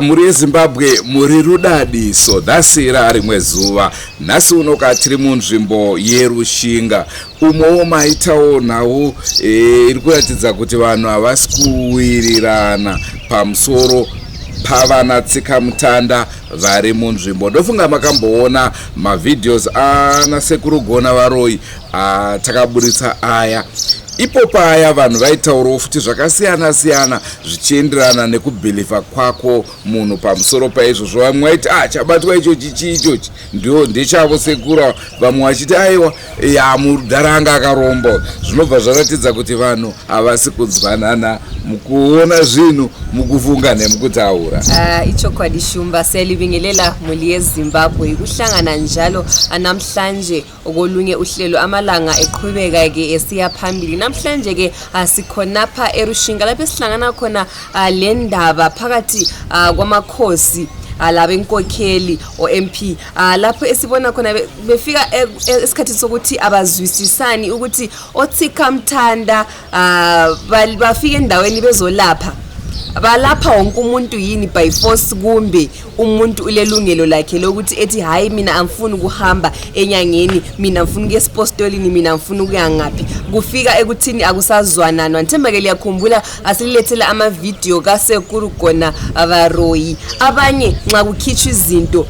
Mhuri yeZimbabwe, muri rudadiso. Nhasi rarimwe zuva. Nhasi unoka tiri munzvimbo yeRushinga, umowo maitawo nhau iri kuratidza kuti vanhu havasi kuwirirana pamusoro pavana tsikamutanda vari munzvimbo. Ndofunga makamboona mavideos ana Sekuru Gona Varoyi atakaburitsa aya. Ipo paya vanhu vaitaurawo futi zvakasiyana siyana zvichienderana nekubhilivha kwako munhu pamusoro paizvozvo. Vamwe vaiti, "Ah, chabatwa ichochi chii ichochi? Ndio ndechavo sekuru." Vamwe vachiti, "Aiwa, ya mudhara anga akaromba." Zvinobva zvaratidza kuti vanhu havasi kunzwanana mukuona zvinhu, mukufunga nemukutaura. Ichokwadi Shumba, siyalibingelela muli yeZimbabwe. Kuhlangana njalo namhlanje kolunye uhlelo, amalanga eqhubeka ke esiya phambili. Namhlanje ke sikhonapha eRushinga, lapho esihlangana khona le ndaba phakathi kwamakhosi labenkokheli o-MP, lapho esibona khona befika esikhathini sokuthi abazwisisani ukuthi otsikamutanda bafika endaweni bezolapha, balapha wonke umuntu yini by force, kumbe umuntu ulelungelo lakhe lokuthi ethi, "Hayi, mina angifuni ukuhamba enyangeni, mina ngifuna ukuya esipostolini, mina ngifuna ukuya ngaphi?" Kufika ekuthini akusazwananwa. Ngithemba-ke liyakhumbula asililethela amavidiyo kaSekuru Gona Varoyi. Abanye nxa kukhitshwa izinto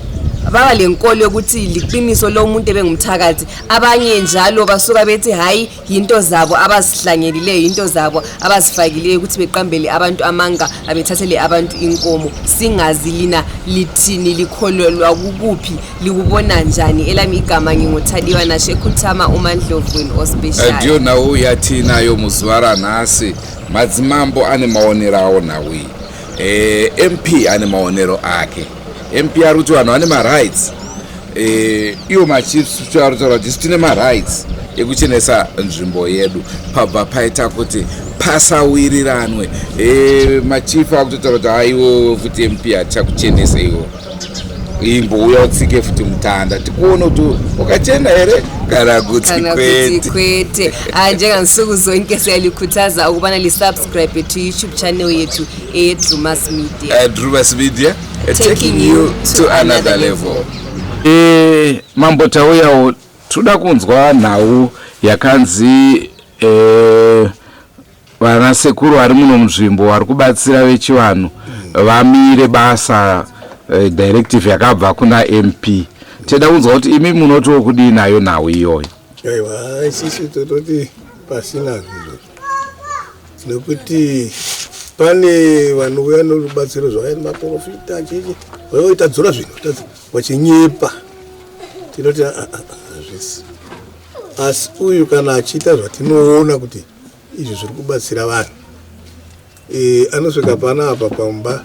baba lenkolo yokuthi liqiniso lo muntu ebengumthakathi. Abanye njalo basuka bethi, "Hayi, yinto zabo abazihlanyelileyo, yinto zabo abazifakileyo ukuthi beqambele abantu amanga, abethathele abantu inkomo." Singazi lina lithini, likholelwa kukuphi, likubona njani? Elami igama nginguThaliwa Nashe Khuthama uMandlovweni ospecial. Ndiyo nhau yatinayo muzuva ranhasi. Madzimambo ane maonero awo nhau iyi. MP ane maonero ake. MP ari kuti vanhu vane marights. Iwo machiefs ari kutaura kuti isu tine marights ekuchenesa nzvimbo yedu. Pabva paita kuti pasawiriranwe. Machief akutotaura kuti, "Aiwo futi MP, hatichakuchenesa iwo, imbouya utsike futi mutanda tikuone kuti wakachena here kana kuti kana kuti kwete." Kwete. Njengansuku zonke siyalikhuthaza ukubana lisubscribe to YouTube channel yethu eyeDrumas Media. Drumas Media, taking taking you you to to another another level. Mambo, tauyawo toda kunzwa nhau yakanzi vana sekuru vari muno munzvimbo vari kubatsira vechivanhu vamire basa, directive yakabva kuna MP. Toda kunzwa kuti imi munotiwo kudii nayo nhau iyoyo? Aiwa, isusu tototi pasina zvinhu, nekuti pane vanouya norubatsiro zvakaita maprofita chichi, vaita dzora zvinhu vachinyepa. Tinoti, "Ah, ah, ah, hazvisi." Asi uyu kana achiita zvatinoona kuti izvi zviri kubatsira vanhu, anosvika panapa pamba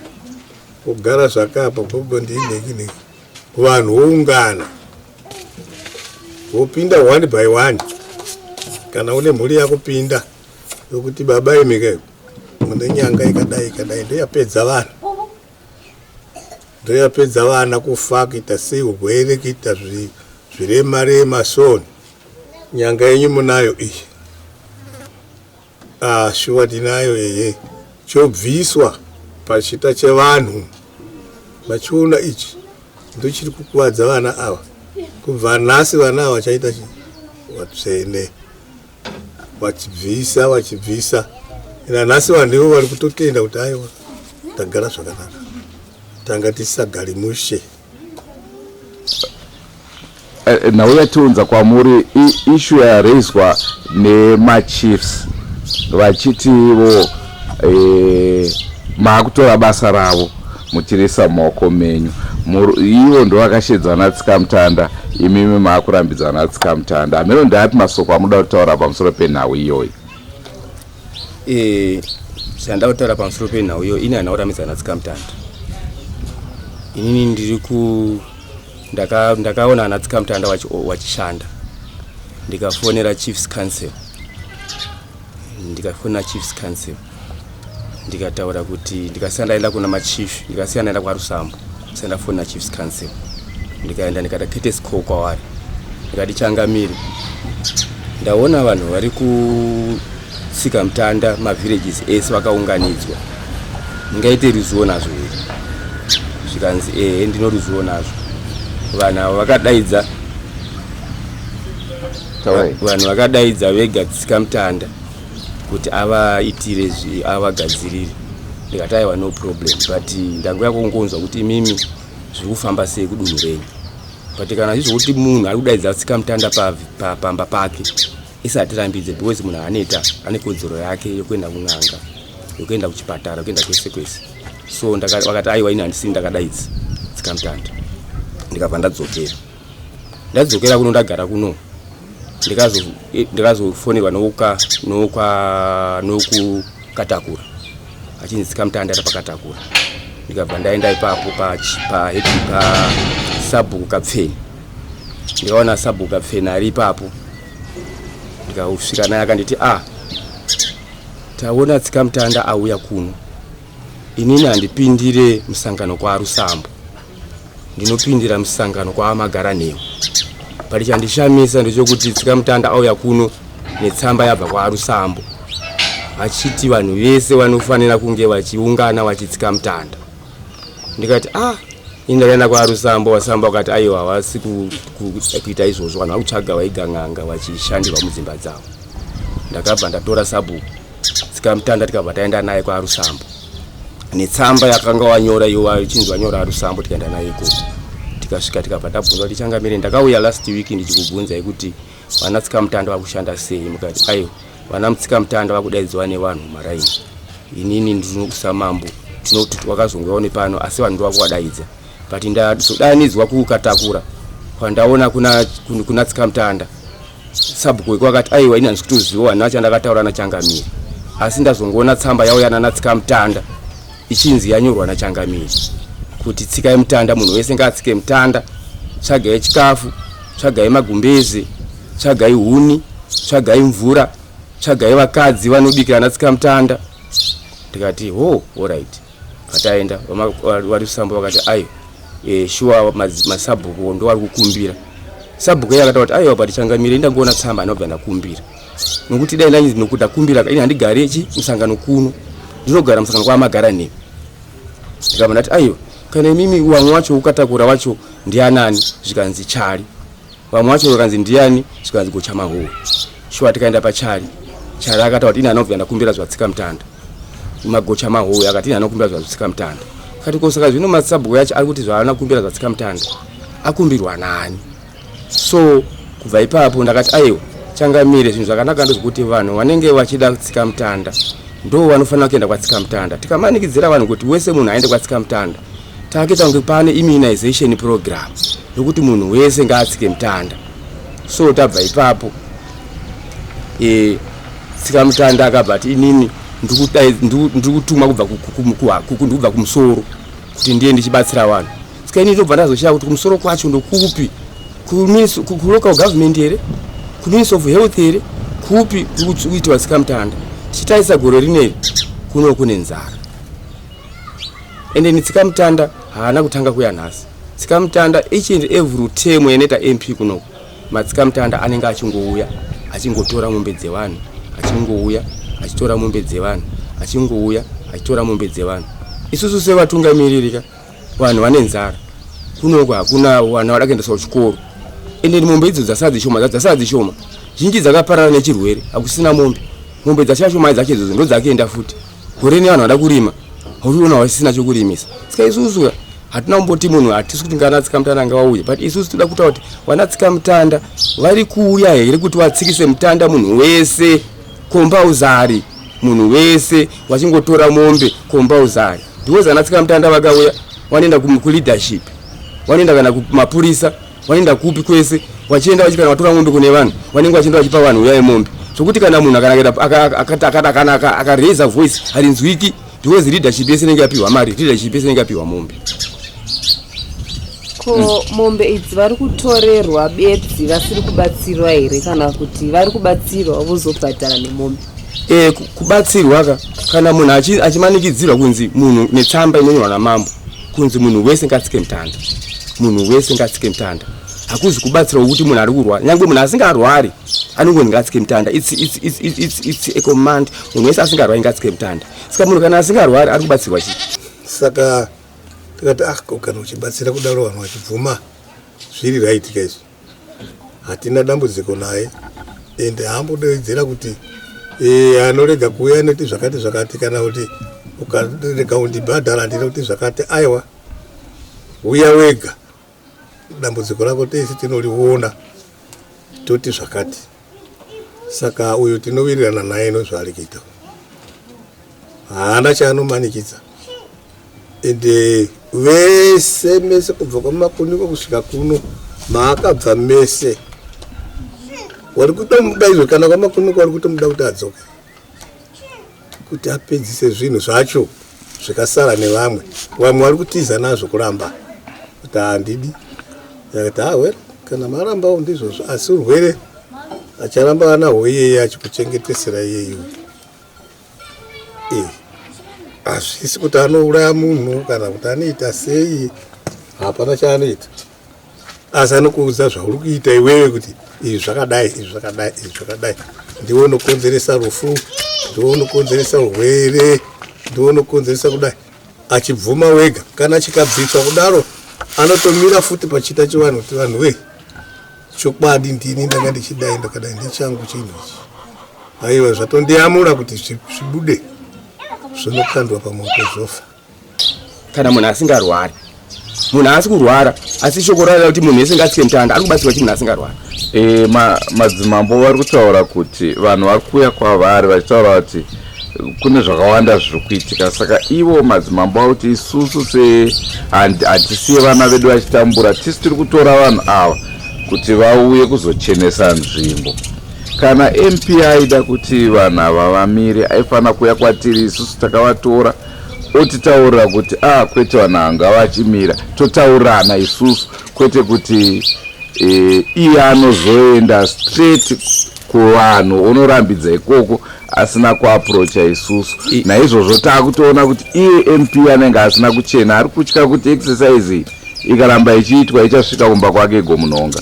kugara zvakapa gogo ndineki neki, vanhu voungana, vopinda one by one. Kana une mhuri yakupinda yokuti, "Baba imika, mune nyanga ikadai ikadai, ndoyapedza vanhu, ndoyapedza vana kufa, kuita sei, urwere, kuita zvirema rema soni, nyanga yenyu munayo iyi?" "Ah, shuwa tinayo." "Eye, chobviswa pachita chevanhu vachiona ichi ndochiri kukuvadza vana ava. Kubva nhasi vana ava chaita vatsvene." Vachibvisa, vachibvisa, nanhasi vanhu ivo vari kutotenda kuti, "Aiwa, tagara zvakanaka, tanga tisagari mushe." Nhau yatiunza kwamuri issue yaraiswa nemachiefs vachitivo maakutora basa ravo muchirisa mumaoko menyu. Ivo ndo vakashedzana tsikamutanda, imimi maakurambidzana tsikamutanda. Hameno ndeapi masoko amuda kutaura pamusoro penhau iyoyi? Zvandada kutaura pamusoro penhau iyo, ini handina kurambidzana tsikamutanda. Inini ndiri ku ndakaona ana tsikamutanda wachishanda, ndikafonera chiefs council, ndikafonera chiefs council, ndikataura kuti ndikasiya ndaenda kuna machief, ndikasiya ndaenda kwaRusambo, siya ndafonera chiefs council, ndikaenda ndikaita courtesy call kwavari, ndikati, "Changamire, ndaona vanhu vari kutsika mutanda, mavillages ese vakaunganidzwa, ndingaite ruzivo nazvo here?" Zvikanzi ehe, ndinoruzivo nazvo. Vanhu ava vakadaidza vanhu vakadaidza vega tsikamutanda kuti avaitire avagadzirire. Ndikati aiwa, no problem, but ndanguya kungonzwa kuti imimi zviri kufamba sei kudunhu renyu. But kana zvizokuti munhu ari kudaidza tsikamutanda pamba pake, isatirambidze, because munhu anoita ane kodzero yake yokuenda kun'anga, yokuenda kuchipatara, yokuenda kwese kwese. So vakati aiwa, ini handisini ndakadaidza tsikamutanda. Ndikabva ndadzokera. Ndadzokera kuno, ndagara kuno, ndikazofonerwa nokukatakura, achinzi tsikamutanda ari pakatakura. Ndikabva ndaenda ipapo pasabhuku Kapfeni. Ndikaona sabhuku Kapfeni ari ipapo. Ndikasvika naye, akanditi, "A ah, taona tsikamutanda auya kuno. Inini handipindire musangano kwaRusambo, ndinopindira musangano kwaamagara newo. Pari chandishamisa ndechekuti tsikamutanda auya kuno netsamba yabva kwaRusambo, achiti vanhu vese vanofanira kunge vachiungana vachitsika mutanda." Ndikati, "Ah, ini ndakaenda kwaRusambo, vasambo vakati aiwa, havasi kuita izvozvo. Vanhu vakutsvaga vaiga n'anga vachishandirwa mudzimba dzavo." Ndakabva ndatora sabhuku tsikamutanda, tikabva taenda naye kwaRusambo netsamba yakanga wanyora iyo, ichinzi wanyora aRusambo. Tikaenda naye ikoko, tikasvika, tikabva tabvunza kuti, "Changamire, ndakauya last week ndichikubvunzai kuti vana tsikamutanda vakushanda sei. Mukati aiwa, vana mutsikamutanda vakudaidzwa nevanhu mumaraini. Inini ndinokusamambo tinoti wakazongoyawo nepano, asi vanhu ndovakuvadaidza. But ndazodanidzwa kukatakura kwandaona kuna tsikamutanda. Sabhuku weko akati aiwa, ini handisi kutoziva vanhu chandakataura nachangamire, asi ndazongoona tsamba yauya nana tsikamutanda ichinzi yanyorwa nachangamire kuti tsikai mutanda, munhu wese ngaatsike mutanda, tsvagai chikafu, tsvagai magumbeze, tsvagai huni, tsvagai mvura, tsvagai vakadzi vanobikira natsikamutanda." Ndikati, "Ho, alright." Kataenda, vari vakati aiwa, shuwa masabhuku ndo vari kukumbira. Sabhuku iye akataura kuti, "Aiwa, but changamire, indangoona tsamba, anobva ndakumbira, nokuti dai ndanzi nokuti ndakumbira, ini handigari chi musangano kuno, ndinogara musangano kwaamagara nei." Ndikabva ndati, "Aiwa, kana imimi vamwe wacho ukatakura wacho ndianani?" Zvikanzi Chari. Vamwe wacho vakanzi ndiani? Zvikanzi Gochamahowe. Shuwa tikaenda pachari. Chari akataura kuti, "Ini anobva ndakumbira zvatsika mutanda." Magocha mahowe akati, "Ini anokumbira zvatsika mutanda." Kati, "Ko saka zvino masabhuku yacho ari kuti zvaana kumbira zvatsika mutanda akumbirwa nani?" So kubva ipapo ndakati, "Aiwa changamire, zvinhu zvakanaka ndezvekuti vanhu vanenge vachida kutsika mutanda ndo vanofanira kuenda kwatsika mutanda. Tikamanikidzira vanhu kuti wese munhu aende kwatsika mutanda, takuita kunge pane immunization program yokuti munhu wese ngaatsike mutanda." So tabva ipapo, tsika mutanda akabva ati, "Inini ndiri kutumwa kubva ndikubva kumusoro kuti ndiye ndichibatsira vanhu." Saka ini ndobva ndazoshaya kuti kumusoro kwacho ndokupi? Kulocal government here? Kuministry of Health here? Kupi kuitiwa tsika mutanda? Tichitarisa gore rineri kuno kune nzara, ende ni tsika mutanda haana kutanga kuya nhasi. Tsika mutanda each and every term inoita MP kunoku, matsika mutanda anenge achingouya achingotora mombe dzevanhu, achingouya achitora mombe dzevanhu, achingouya achitora mombe dzevanhu. Isusu sevatungamiriri ka, vanhu vane nzara kunoko, hakuna vana vada kuendeswa kuchikoro, ende mombe idzo dzasara dzishoma, dzasara dzishoma, zhinji dzakaparara nechirwere, hakusina mombe. Mombe dzashashoma dzacho idzodzo ndo dzakuenda futi. Gore nevanhu vada kurima, hauriona vasisina chokurimisa. Saka isusu hatina kumboti munhu, hatisi kuti ngana tsikamutanda ngavauye, but isusu toda kutaura kuti vana tsikamutanda vari kuuya here kuti vatsikise mutanda munhu wese compulsory, munhu wese vachingotora mombe compulsory? Because vana tsikamutanda vakauya, vanoenda kuleadership, vanoenda kana kumapurisa, vanoenda kupi kwese vachienda vachi kana vatora mombe kune vanhu, vanenge vachienda vachipa vanhu, uyai mombe, zvokuti kana munhu kana akaraisa voice harinzwiki, because leadership yese inenge yapiwa mari, leadership yese inenge yapiwa mombe. Ko mombe idzi vari kutorerwa bedzi vasiri kubatsirwa here, kana kuti vari kubatsirwa vozobhadhara nemombe? Kubatsirwa ka, kana munhu achimanikidzirwa kunzi munhu netsamba inonyorwa namambo kunzi munhu wese ngatsike mutanda, munhu wese ngatsike mutanda, hakuzi kubatsirwa kuti munhu ari kurwara. Nyange munhu asingarwari anongonzi ngatsike mutanda. It's a command, munhu wese asingarwari ngatsike mutanda. Saka munhu kana asingarwari ari kubatsirwa chii? Saka Tikati ah, ko kana uchibatsira kudaro vanhu vachibvuma zviri right ka izvi, hatina dambudziko naye ende haambodaidzira kuti e, anorega kuuya anoti zvakati zvakati kana kuti ukarega kundibhadhara handina kuti zvakati. Aiwa, uya wega, dambudziko rako tese tinoriona toti zvakati. Saka uyu tinowirirana naye nozvaari kuita, haana chaanomanikidza. Ende vese mese kubva kwamakuniko kusvika kuno maakabva mese wari kutomuda izvo, kana kwamakuniko wari kutomuda kuti adzoke kuti apedzise zvinhu zvacho zvikasara nevamwe. Vamwe vari kutiza nazvo kuramba kuti handidi. Yakati ah, well, kana marambawo ndizvozvo, asi urwere acharamba anahwo iyeye achikuchengetesera iyeyo. Hazvisi kuti anouraya munhu kana kuti anoita sei, hapana chaanoita, asi anokuudza zvauri kuita iwewe kuti izvi zvakadai, izvi zvakadai, izvi zvakadai, ndiwe unokonzeresa rufu, ndiwe unokonzeresa urwere, ndiwe unokonzeresa kudai, achibvuma wega. Kana chikabviswa kudaro anotomira futi pachiita chivanhu kuti vanhu wee, chokwadi ndini ndanga ndichidai, ndakadai, ndichangu chinhu ichi, aiwa zvatondiyamura kuti zvibude, zvinokandwa pamoto zvofa. Kana munhu asingarwari, munhu haasi kurwara, asi shoko rareva kuti munhu wese ngatsike mutanda ari kubatsirwa chi munhu asingarwari. E, madzimambo vari kutaura kuti vanhu vari kuuya kwavari vachitaura kuti kune zvakawanda zviri kuitika, saka ivo madzimambo vari kuti isusu se hatisiye vana vedu vachitambura, tisu tiri kutora vanhu ava kuti vauye kuzochenesa nzvimbo. Kana MP aida kuti vanhu ava vamire, aifanira kuuya kwatiri isusu takavatora, otitaurira kuti a ah, kwete, vanhu ava ngavachimira, totaurirana isusu, kwete kuti iye anozoenda straight kuvanhu onorambidza ikoko asina kuaprocha isusu. Naizvozvo taakutoona kuti iye MP anenge asina kuchena, ari kutya kuti exercise iyi ikaramba ichiitwa ichasvika kumba kwake igomunhonga.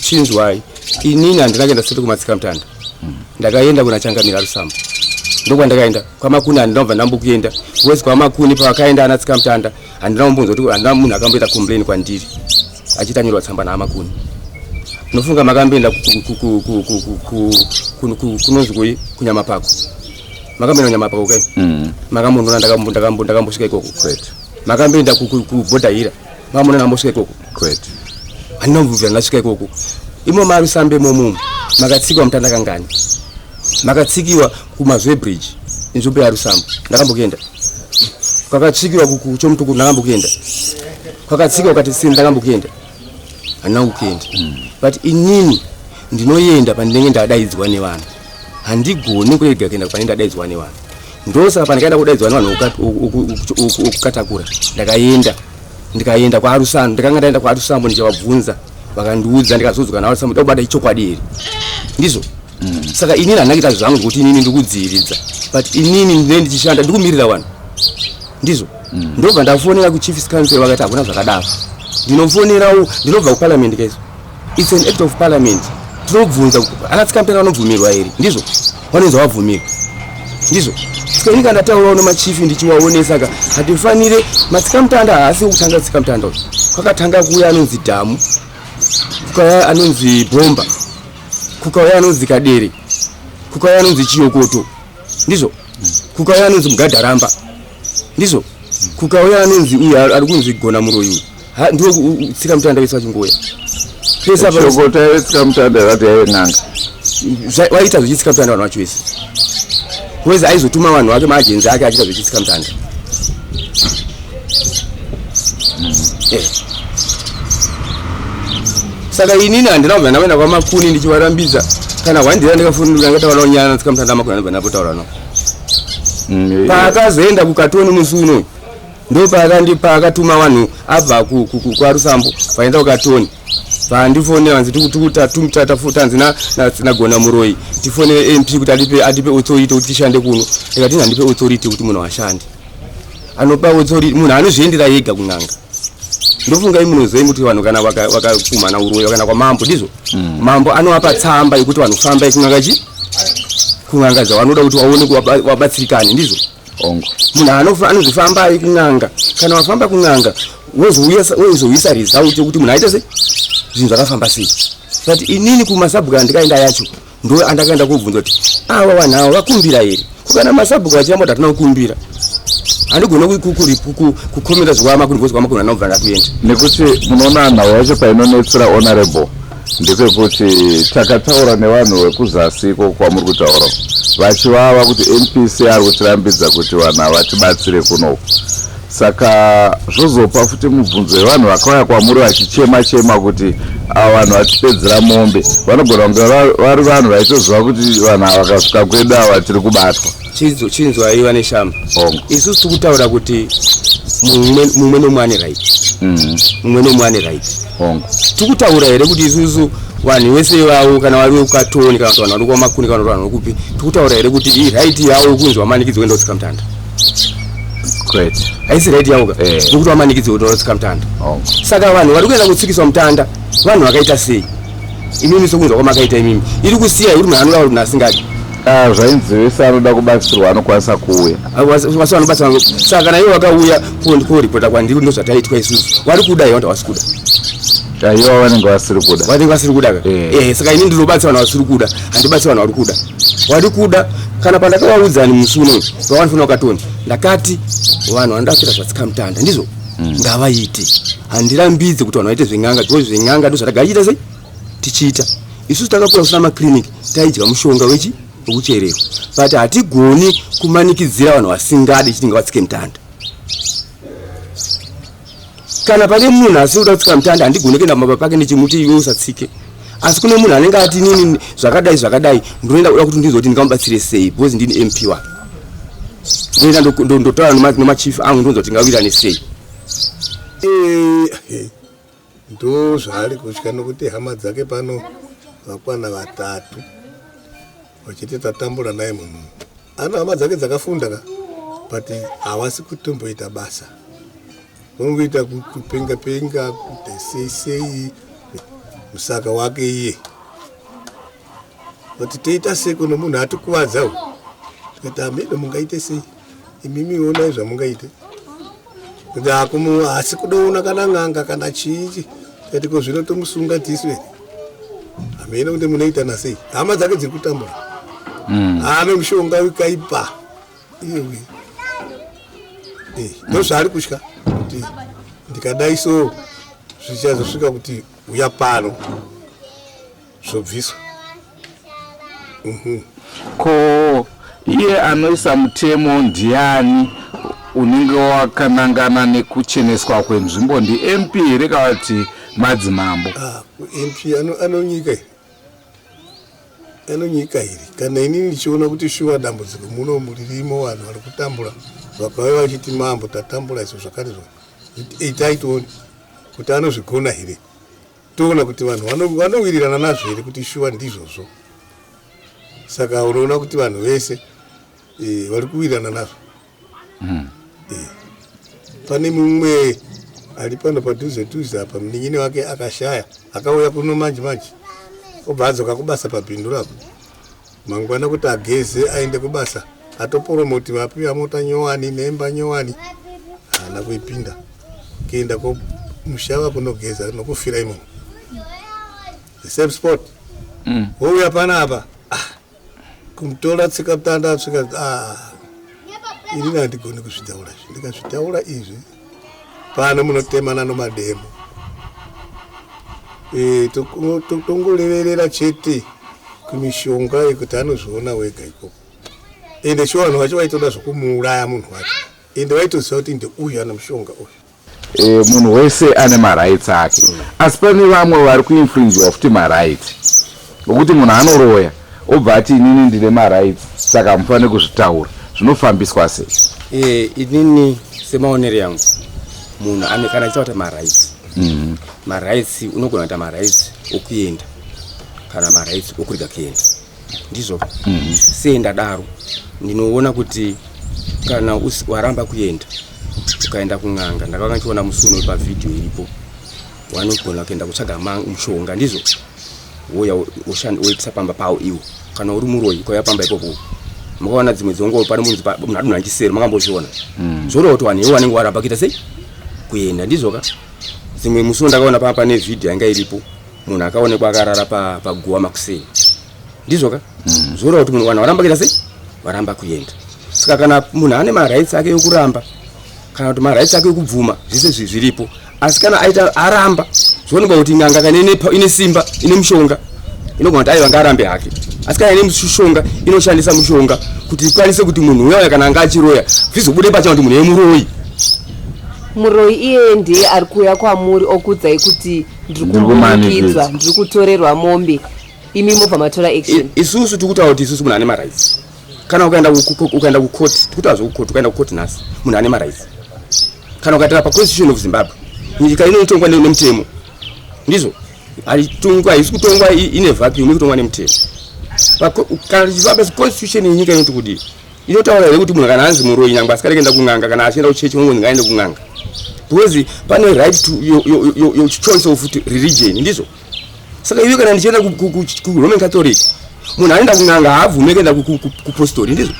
Chinzwai, inini handina kuenda straight kumatsika mutanda, ndakaenda kuna Changamira Rusambo, ndokwandakaenda. Kwamakuni handina kubva ndambokuenda, because kwamakuni pavakaenda ana tsika mutanda handina kumbonzwa kuti, handina munhu akamboita complain kwandiri achiti anyorwa tsamba naamakuni. Nofunga makamboenda kunonzi koi, kunyamapako, makamboenda kunyamapako kai? Makambondoona ndakambosvika ikoko? Kwete. Makamboenda kubhodhaira, makamboona ndakambosvika ikoko? Kwete. Handina kumbobvira ndasvika ikoko. Imo marusambe momumu makatsikwa mutanda kangani? Makatsikiwa kumazwe bridge, inzvimbo yarusambo, ndakambokuenda. Kwakatsikiwa kuchomutukuru, ndakambokuenda. Kwakatsikiwa kati sini, ndakambokuenda. Handina kukuenda, but inini ndinoenda pandinenge ndadaidzwa nevanhu. Handigoni kurega kuenda panenge ndadaidzwa nevanhu. Ndosaka pandikaenda kudaidzwa nevanhu okukatakura ndakaenda, ndikaenda kwaarusano, ndakanga ndaenda kwarusambo ndichavabvunza, vakandiudza, ndikazodzwa navarusambo ndakubata ichokwadi here, ndizvo. Saka inini handina kuita zvangu zvekuti inini ndikudziviridza, but inini ndinenge ndichishanda ndikumirira vanhu, ndizvo. Ndobva ndafonera kuchiefs council, vakati hakuna zvakadaro. Ndinofonerawo, ndinobva kuparliament kaiso, it's an act of parliament. Tinobvunza ana tsikampera vanobvumirwa here, ndizvo, vanonzi vabvumirwa, ndizvo. Saka ini kana ndataurawo nemachifi ndichiwaonesa ka, hatifanire matsikamutanda haasi kutanga tsikamutanda uyu. Kwakatanga kuuya anonzi Dhamu, kukauya anonzi Bhomba, kukauya anonzi Kadere, kukauya anonzi Chiyokoto, ndizvo, kukauya anonzi Mugadharamba, ndizvo, kukauya anonzi uyu ari kunzi Gona Muroyi uyu. Ndiwo tsika mutanda wese wachingoya. Pese apa Chiyokoto yaive tsika mutanda, yakati yaive n'anga. Waita zvechitsika mutanda vanhu vacho vese, wese aizotuma vanhu vake, maajenzi ake, achiita zvechitsika mutanda. Saka inini handina kubva ndakuenda kwamakuni ndichivarambidza. Kana hwandira ndikafunira ndakataura nyaya natsika mutanda makuni, andobva ndapotaura nao. Paakazoenda kukatoni musi unoyu, ndo paakatuma vanhu abva kwarusambo vaenda kukatoni, vandifonera vanzi tanzi nagona muroyi tifonere MP kuti atipe authority kuti tishande kuno. Ndikati handipe authority kuti munhu ashande. Anopa authority munhu anozviendera yega kun'anga. Ndofunga imunozoi kuti vanhu kana vakapumhana uroyi vakaenda kwamambo, ndizvo, mambo anovapa tsamba yekuti vanhu fambai kun'anga chi kun'anga dzavanoda kuti vaone kuti wabatsirikane, ndizvo. Ongo. Munhu anozvifamba ari kun'anga. Kana wafamba kun'anga wozouyisa result yekuti munhu aite sei, zvinhu zvakafamba sei. But inini kumasabhuku andikaenda yacho ndo andakaenda kobvunza kuti ava vanhu ava vakumbira here. Kana masabhuku vachiramba kuti hatina kukumbira, handigone kukomenda zvikwama because kwamakuni anobva ndakuenda. Nekuti munoona nhau yacho painonetsera, honorable, ndepekuti takataura nevanhu vekuzasi iko kwamuri kutaura, vachivava kuti NPC ari kutirambidza kuti vanhu havatibatsire kunoku. Saka zvozopa futi mubvunzo wevanhu vakauya kwamuri vachichema chema kuti ava vanhu vatipedzera mombe, vanogona kunge vari vanhu vaitoziva kuti vanhu ava vakasvika kwedu ava tiri kubatwa. Chinzwai vaNeshamba. Ongo. Isusu tiri kutaura kuti mumwe nomwe ane right. Mumwe nomwe ane right. Ongo. Tiri kutaura here kuti isusu vanhu vese vavo, kana vari vekukatoni, kana kuti vanhu vari kwamakuni, kana kuti vanhu vari kupi, tiri kutaura here kuti iright yavo yekunzi vamanikidzwe kuenda kutsika mutanda? Kwete. Haisi right yavo ka? Nekuti vamanikidzwe kuti vatsika mutanda. Ongo. Saka vanhu vari kuenda kutsikiswa mutanda vanhu vakaita sei? Imimi sokunzwa kwamakaita imimi, iri kusiya kuti munhu anoda kuti munhu asingadi. Ah, zvainzi wese anoda kubatsirwa anokwanisa kuuya. Vasi vanobatsira. Saka kana ivo vakauya koripota kwandiri, ndo zvataitwa isusu, vari kuda here vanhu havasi kuda? Aiwa, vanenge vasiri kuda. Vanenge vasiri kuda ka? Saka ini ndinobatsira vanhu vasiri kuda, handibatsiri vanhu vari kuda. Vari kuda, kana pandakavaudza musi unoyu pavanofanira kukatoni, ndakati vanhu vanoda kuita zvatsika mutanda ndizvo ngavaite. Handirambidze kuti vanhu vaite zven'anga, because zven'anga ndo zvatagara chiita sei tichiita isusu. Takakura kusina makiriniki, taidya mushonga wechi wekuchererwa, but hatigoni kumanikidzira vanhu vasingadi chiti ngavatsike mutanda. Kana pane munhu asiri kuda kutsika mutanda, handigoni kuenda pamba pake ndichimuti iwe usatsike. Asi kune munhu anenge ati nini zvakadai zvakadai, ndinoenda kuda kuti ndizoti ndingamubatsire sei, because ndini MP wake. Ndoenda ndotaura nemachief angu, ndonzwa kuti tingawirane sei. Ndo zvaari kutya, nokuti hama dzake pano vakwana vatatu vachiti tatambura naye munhu. Ano hama dzake dzakafunda ka, but havasi kutomboita basa, vongoita kupenga penga, kuita sei sei musaka wake iye. Kuti toita sei kuno munhu atikuvadza uyu? Tikati hameno mungaite sei imimi, onai zvamungaite. Kuti akumu haasi kudoona kana n'anga kana chii. Tikati ko zvino tomusunga tisu here? Hameno kuti munoita nasei, hama dzake dziri kutambura. Ane mushonga wikaipa iyewe. Ndo zvaari kutya kuti ndikadai so zvichazosvika kuti uya pano zvobviswa. Ko iye anoisa mutemo ndiani unenge wakanangana nekucheneswa kwenzvimbo? NdiMP here kana kuti madzimambo? Ah, MP anonyika here, anonyika here? Kana inini ndichiona kuti shuwa dambudziko muno ririmo, vanhu vari kutambura, vakauya vachiti mambo tatambura izvo zvakati zvakati, itai tione kuti anozvigona here. Toona kuti vanhu vanowirirana nazvo here kuti shuwa ndizvozvo. Saka unoona kuti vanhu vese vari kuwirirana nazvo. Pane mumwe ari pano padhuze dhuze apa, munin'ini wake akashaya, akauya kuno manje manje, obva adzoka kubasa pabhindu rapo mangwana kuti ageze aende kubasa. Atoporomoti, vapiwa mota nyowani nemba nyowani, haana kuipinda, kuenda kumushava kunogeza nokufira imomo, the same spot. Wouya panapa, ah, kumutora tsika mutanda asvika. Ah, inini handigoni kuzvitaura izvi, ndikazvitaura izvi pano munotemana nomademo. Tongoreverera chete kumishonga yekuti anozviona wega ikoko. Ende shuwa vanhu vacho vaitoda zvokumuuraya munhu wacho, ende vaitoziva kuti ndeuyu ane mushonga uyu. Munhu wese ane marights ake, asi pane vamwe vari kuinfringiwa futi marights, nokuti munhu anoroya obva ati inini ndine marights, saka hamufaniri kuzvitaura. Zvinofambiswa sei? Inini semaonero yangu, munhu ane kana achitaura marights, marights unogona kuita marights okuenda kana marights okurega kuenda, ndizvo. Sei ndadaro? Ndinoona kuti kana waramba kuenda, ukaenda kun'anga, ndakanga ndichiona musi uno pavhidhiyo iripo, wanogona kuenda kutsvaga mushonga, ndizvo, wouya woitisa pamba pawo iwo. Kana uri muroyi, ukauya pamba ipopo. Makaona dzimwe dzongoro pane munhu munhu adonha chisero, makambozviona? Zvoreva kuti vanhu ivo vanenge varamba kuita sei? Kuenda, ndizvoka? Dzimwe musi ndakaona panga pane vhidhiyo yanga iripo, munhu akaonekwa akarara paguva makuseni, ndizvoka? Zvoreva kuti munhu vanhu varamba kuita sei? Varamba kuenda. Saka kana munhu ane marights ake ekuramba kana kuti marights ake ekubvuma, zvese zviripo. Asi kana aita aramba, zvionekwa kuti n'anga kana ine simba, ine mushonga, inogona kuti aiwa ngaarambe hake. Asi kana ine mushonga, inoshandisa mushonga kuti ikwanise kuti munhu uya kana anga achiroya, zvizobude pachena kuti munhu yemuroyi. Muroyi iyeye ndiye ari kuuya kwamuri okuudzai kuti ndiri kumanikidzwa, ndiri kutorerwa mombe, imi mobva matora action. Isusu tiri kutaura kuti isusu munhu ane marights. Kana ukaenda kukoti, tiri kutaura zvekukoti, ukaenda kukoti nhasi, munhu ane marights. Kana ukaitira paConstitution of Zimbabwe, nyika inotongwa nemutemo, ndizvo? Haitongwa, haisi kutongwa ine vacuum, ikutongwa nemutemo. Kana tichifamba constitution yenyika inoti kudii? Inotaura here kuti munhu kana anzi muroyi, nyangwe asikade kuenda kun'anga, kana achienda kuchechi, unongonzi ngaaende kun'anga? Because pane right to your choice of religion, ndizvo? Saka iwe kana ndichienda kuRoman Catholic, munhu anoenda kun'anga haabvume kuenda kupostori, ndizvo?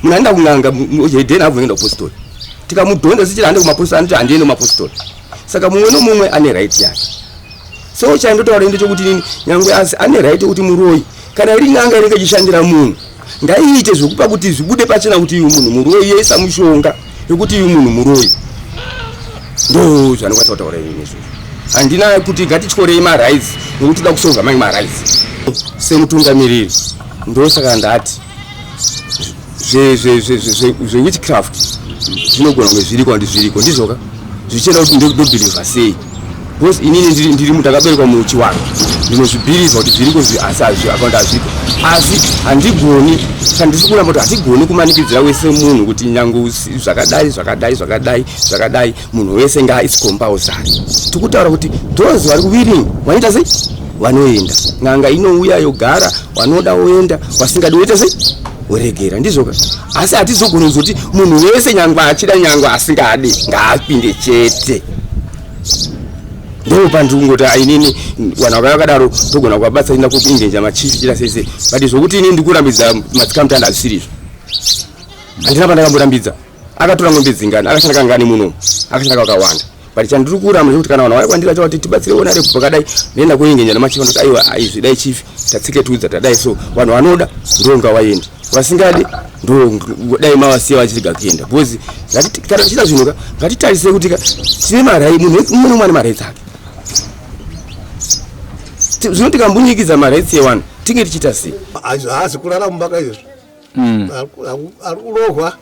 Munhu anoenda kun'anga hedheni haabvume kuenda kupostori. Tikamudhonza sichiri hande kumapostori, anoti handiende kumapostori. Saka mumwe nomumwe ane right yake. So chandotaura ndechekuti nini, nyangwe asi ane right yekuti muroyi, kana iri n'anga inenge ichishandira munhu, ngaiite zvekupa kuti zvibude pachena kuti uyu munhu muroyi, yoisa mushonga yekuti uyu munhu muroyi. Ndo zvanokwanisa kutaura ini izvozvo. Handina kuti ngatityorei marights nekuti toda kusolva mamwe marights. Semutungamiriri, ndosaka ndati zvewitchcraft zvinogona kunge zviriko, handi zviriko, ndizvoka? Zvichienda kuti ndobhilivha sei, because inini ndiri ndakaberekwa muchiwanhu, ndinozvibhilivha kuti zviriko, asi akaunda hazviko. Asi handigoni, handisi kuramba kuti hatigoni kumanikidzira wese munhu kuti nyange zvakadai zvakadai zvakadai zvakadai, munhu wese nga its compulsory. Tikutaura kuti those vari kuwilling vanoita sei? Vanoenda. N'anga inouya yogara, vanoda woenda, vasingadi woita sei? Woregera, ndizvoka? Asi hatizogoni kuzoti munhu wese nyangwe achida nyangwe asingadi ngaapinde chete. Ndo pandiri kungoti ainini vanhu vakauya vakadaro togona kuvabatsira enda kuengeja machief chita sei sei, but zvokuti inini ndikurambidza matsikamutanda hazvisiri izvo. Handina pandakamborambidza. Akatora ngombe dzingani, akashanda kangani muno, akashanda kakawanda. But chandiri kuramba ndechekuti kana vanhu vauya kwandiri vachiti kuti tibatsire ona repo pakadai, ndoenda kuengeja nemachief, vanoti aiwa, izvi dai chief tatseketudza tadai. So vanhu vanoda ndo ngavaende, vasingadi ndo dai mavasiya vachirega kuenda, because kana tichiita zvinhu ka, ngatitarise kuti ka tine marai, munhu mumwe nomwe ane marights ake. Zvino tikambunyikidza marights evanhu, tinge tichiita sei? Haasi kurara mumba kaizvozvo. Ari kurohwa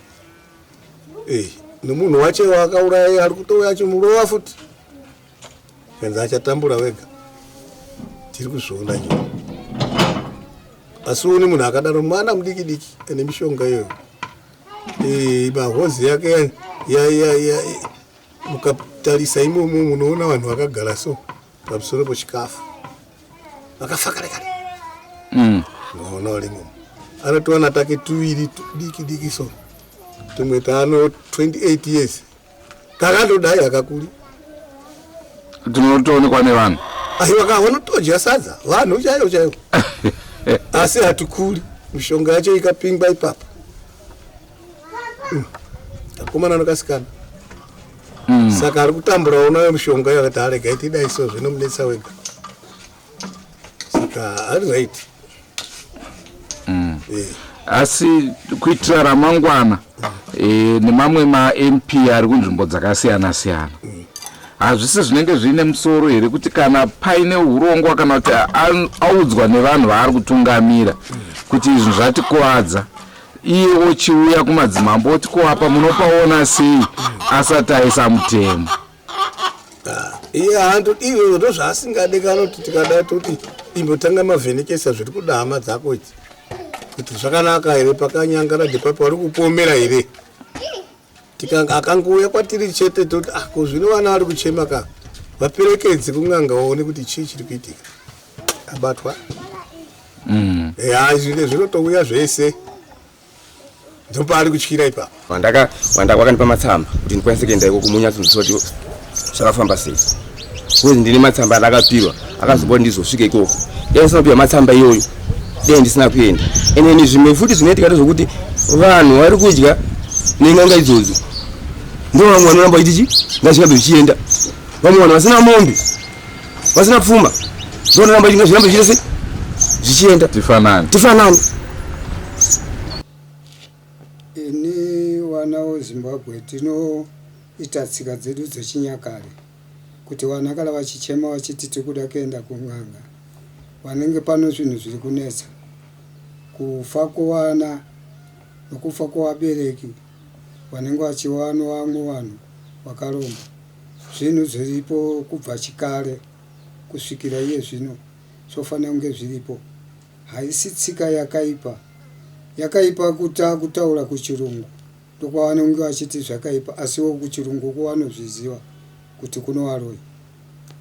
nemunhu wacho waakauraya, ari kutouya achimurova futi, kanzi achatambura wega. Tiri kuzviona nyo. Asi uni munhu akadaro, mwana mudiki diki ane mishonga iyoyo, mahozi yake mukatarisa imomo munoona vanhu vakagara so pamusoro pechikafu, vakafa kare kare. Unoona vari imomo, anotowana take tuviri tudiki diki so, tumwe taano 28 years, kakatodai hakakuri. Tinotoonekwa nevanhu. Aiwa, vanotodya sadza vanhu chaivo chaivo, asi hatikuri. Mishonga yacho ikapingwa ipapo. Kakomana nokasikana. Saka ari kutambura unayo mishonga iyo, akati arega itidai so, zvinomunetsa wega. Saka ari right. Asi kuitira ramangwana nemamwe maMP ari kunzvimbo dzakasiyana siyana, hazvisi zvinenge zviine musoro here kuti kana paine urongwa kana kuti audzwa nevanhu vaari kutungamira kuti izvi zvatikuvadza, iye ochiuya kumadzimambo oti kuapa munopaona sei asati aisa mutemo? Iye haandodi izvozvo, ndozvaasingade. Kanoti tikada toti imbotanga mavhenekesa zviri kuda hama dzako idzi kuti zvakanaka here, pakanyangara depapo vari kupomera here. Akangouya kwatiri chete toti ah, ko zvino vana vari kuchema ka, vaperekedzi kun'anga waone kuti chii chiri kuitika. Abatwa. Ya, zvine zvinotouya zvese, ndopaari kutyira ipapo. Wakandipa matsamba kuti ndikwanise kuenda iko kumunyatsonzwisa kuti zvakafamba sei, because ndine matsamba andakapiwa akazopa kuti ndizosvika ikoko. Dai ndisina kupiwa matsamba iyoyo, dai ndisina kuenda. Ende zvimwe futi zvinoitika ndezvokuti vanhu vari kudya nen'anga idzodzo ndo vamwe vanoramba vachiti chi ngazvirambe zvichienda. Vamwe vanhu vasina mombe, vasina pfuma, ndo vanoramba vachiti ngazvirambe zvichiita sei zvichienda. Tifanane. Tifanane. Ini wana weZimbabwe tinoita tsika dzedu dzechinyakare kuti vana kana vachichema vachiti tiri kuda kuenda kun'anga vanenge pano zvinhu zviri kunetsa kufa kwevana nokufa kwevabereki vanenge vachiva nevamwe vanhu vakaromba zvinhu zviripo kubva chikare kusvikira iye zvino zvofanira kunge zviripo Haisi tsika yakaipa. Yakaipa kuta kutaura kuchirungu ndokwavanenge vachiti zvakaipa asiwo kuchirungu uko vanozviziva kuti kuno varoyi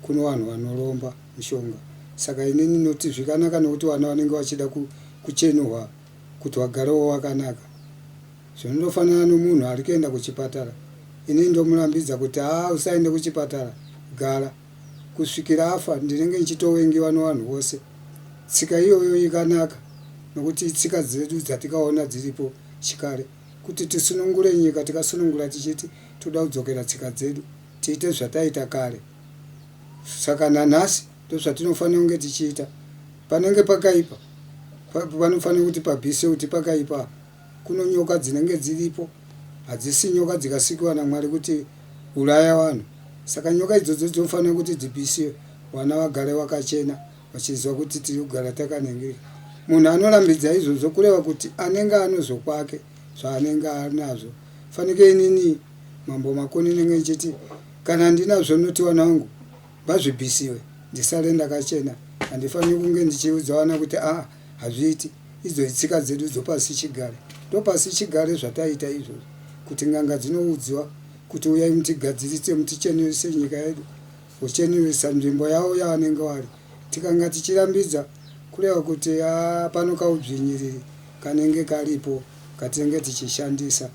kuno vanhu vanoromba mishonga saka ini ndinoti zvikanaka nokuti vana vanenge vachida kuchenurwa kuti vagarewo vakanaka Zvinondofanana nomunhu ari kuenda kuchipatara ini ndomurambidza kuti haa usaende kuchipatara gara kusvikira afa ndinenge ndichitovengiwa nevanhu vose. Tsika iyoyo ikanaka nokuti itsika dzedu dzatikaona dziripo chikare kuti tisunungure nyika tikasunungura tichiti toda kudzokera tsika dzedu tiite zvataita kare saka nanhasi ndozvatinofanira kunge tichiita panenge pakaipa panofanira kuti pabvise kuti pakaipa apa kuno nyoka dzinenge dziripo hadzisi nyoka dzikasikiwa naMwari kuti uraya vanhu saka nyoka idzodzo dzinofanira kuti dzibisiwe vana vagare vakachena vachiziva kuti tiri kugara takaningirika munhu anorambidza izvozvo kureva kuti anenge anozvokwake zvaanenge anazvo fanike inini mambo Makoni nenge ndichiti kana ndinazvo noti vana vangu ngazvibisiwe ndisare ndakachena handifaniri kunge ndichiudza vana kuti aa ah, Hazviiti. Idzo itsika dzedu dzopasi chigare. Ndopasi chigare zvataiita izvozvo. Kuti n'anga dzinoudziwa kuti uyai mutigadzirise mutichenurise nyika yedu. Vochenurisa nzvimbo yavo yavanenge vari. Tikanga tichirambidza kureva kuti haa pano kaudzvinyiriri kanenge karipo katinenge tichishandisa.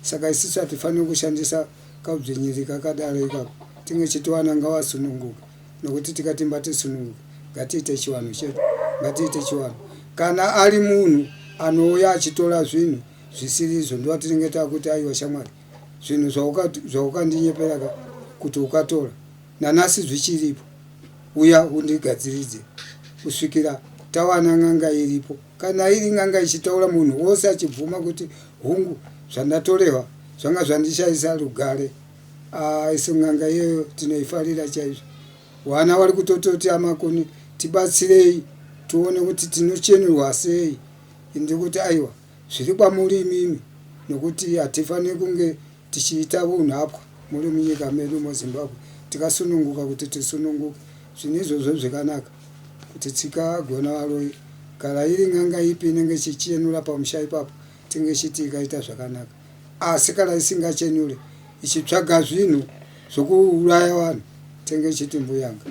Saka isusu hatifaniri kushandisa kaudzvinyiriri kakadaro ikako. Tinge tichitowana ngavasununguke. Nokuti tikati mbatisununguke ngatiite chivanhu chedu ngatiite chivanhu kana ari munhu anouya achitora zvinhu zvisiri izvo ndovatinenge takuti aiwa shamwari zvinhu zvaukandinyeperaka kuti ukatora nanasi zvichiripo uya undigadziridze kusvikira tawana n'anga iripo kana iri n'anga ichitaura munhu wose achibvuma kuti hungu zvandatorewa zvanga zvandishaisa rugare Ah, isu n'anga iyoyo tinoifarira chaizvo. Vana vari kutototi amakoni tibatsirei tione kuti tinochenurwa sei. Ndiri kuti aiwa zviri kwamuri imimi nokuti hatifaniri kunge tichiita unhapwa muri munyika medu muZimbabwe tikasununguka kuti tisununguke. Zvinhu izvozvo zvikanaka kuti tsika gona varoyi kana iri n'anga ipi inenge ichichenura pamusha ipapo tinge ichiti ikaita zvakanaka. Asi kana isingachenure ichitsvaga zvinhu zvokuuraya vanhu tenge ichiti mbuyanga.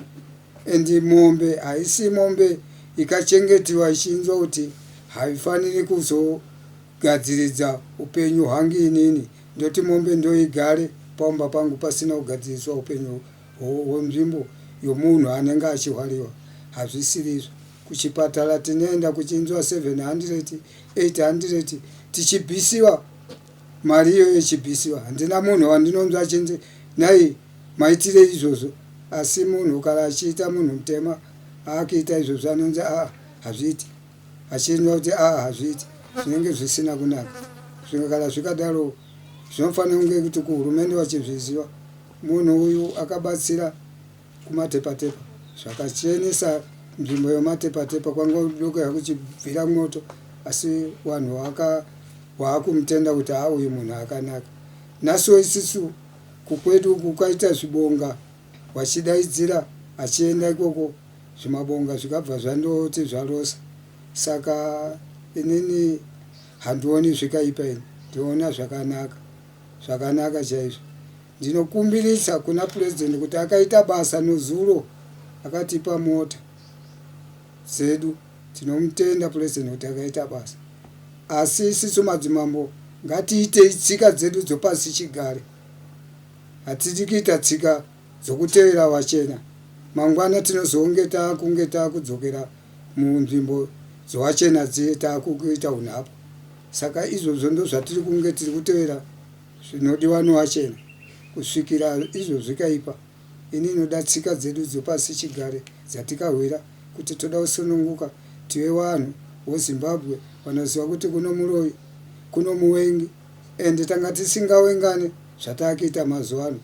And mombe haisi mombe ikachengetiwa ichinzwa kuti haifaniri kuzogadziridza upenyu hwangu inini ndoti mombe ndoigare paumba pangu pasina kugadziriswa upenyu hwenzvimbo yomunhu anenge achihwariwa hazvisirizvo. Kuchipatara tinoenda kuchinzwa 700 800 tichibisiwa mari iyoyo ichibisiwa handina munhu wandinonzwa achinzi nhai maitire izvozvo asi munhu kana achiita munhu mutema aakuita izvozvo anonzi aa hazviiti achinzwa kuti aa hazviiti zvinenge zvisina kunaka zvimwe kana zvikadaro zvinofanira kunge kuti kuhurumende vachizviziva munhu uyu akabatsira kuMatepatepa zvakachenesa nzvimbo yeMatepatepa kwanga kudokera kuchibvira moto asi vanhu vaka waakumutenda kuti haa uyu munhu akanaka nhasiwo isisu kukwedu uku kwaita zvibonga wachidaidzira achienda ikoko zvimabonga zvikabva zvandoti zvarosa saka inini handioni zvikaipa ini ndinoona zvakanaka zvakanaka chaizvo Ndinokumbirisa kuna President kuti akaita basa nozuro akatipa mota dzedu tinomutenda President kuti akaita basa asi isisu madzimambo ngatiitei tsika dzedu dzopasi chigare hatidi kuita tsika dzokutevera vachena mangwana tinozonge takunge takudzokera munzvimbo dzowachena dziye taakuita unhapwa. Saka izvozvo ndozvatiri kunge tiri kutevera zvinodiwa nowachena kusvikira izvo zvikaipa. Ini inoda tsika dzedu dzopasi chigare dzatikahwira kuti toda kusununguka tive wanhu woZimbabwe wanoziva kuti kuno muroyi kuno muwengi and tanga tisingawengane zvatakuita mazuva ano.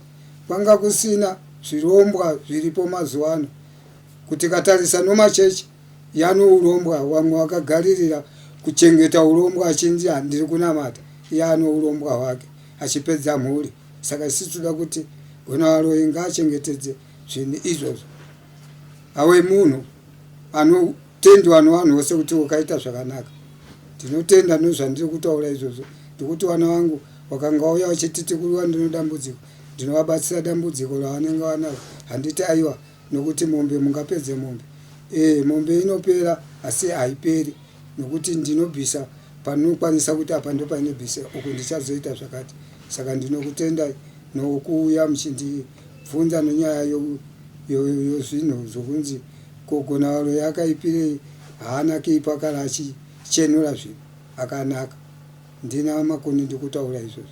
Kwanga kusina zvirombwa zviripo mazuva ano. Kuti katarisa nomachechi yano urombwa wamwe wakagaririra kuchengeta urombwa achinzi handiri kunamata iye ano urombwa hwake achipedza mhuri. Saka isu toda kuti Gonavaroyi ngaachengetedze zvinhu izvozvo awe munhu anotendwa nevanhu vose kuti wakaita zvakanaka. Ndinotenda nezvandiri kutaura izvozvo ndikuti vana vangu wakanga wauya vachiti tikuriwa ndino dambudziko ndinovabatsira dambudziko ravanenge vanaro. Handiti aiwa nokuti mombe mungapedze mombe. Ee mombe inopera asi haiperi nokuti ndinobvisa panokwanisa kuti apa ndopainobvisa uku ndichazoita zvakati. Saka ndinokutendai nokuuya muchindibvunza nenyaya yozvinhu zvokunzi ko Gonavaroyi akaipirei haana kuipa kana achichenura zvinhu akanaka. Ndina Makoni ndikutaura izvozvo.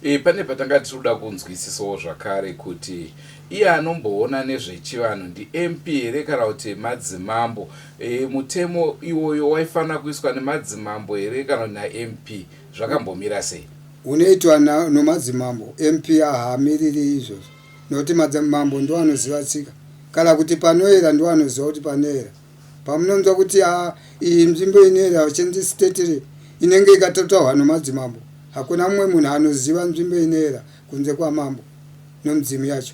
E, pane patanga tiri kuda kunzwisisawo zvakare kuti iye anomboona nezvechivanhu ndiMP here kana kuti madzimambo? E, mutemo iwoyo waifanira kuiswa nemadzimambo here kana kuti naMP? Zvakambomira sei? Unoitwa nomadzimambo. MP haamiriri izvozvo nokuti madzimambo ndo anoziva tsika kana kuti panoera ndo anoziva kuti panoera. Pamunonzwa kuti iyi nzvimbo inoera vachinzi state inenge ikatotaurwa nomadzimambo. Hakuna mumwe munhu anoziva nzvimbo inoera kunze kwamambo nomudzimu yacho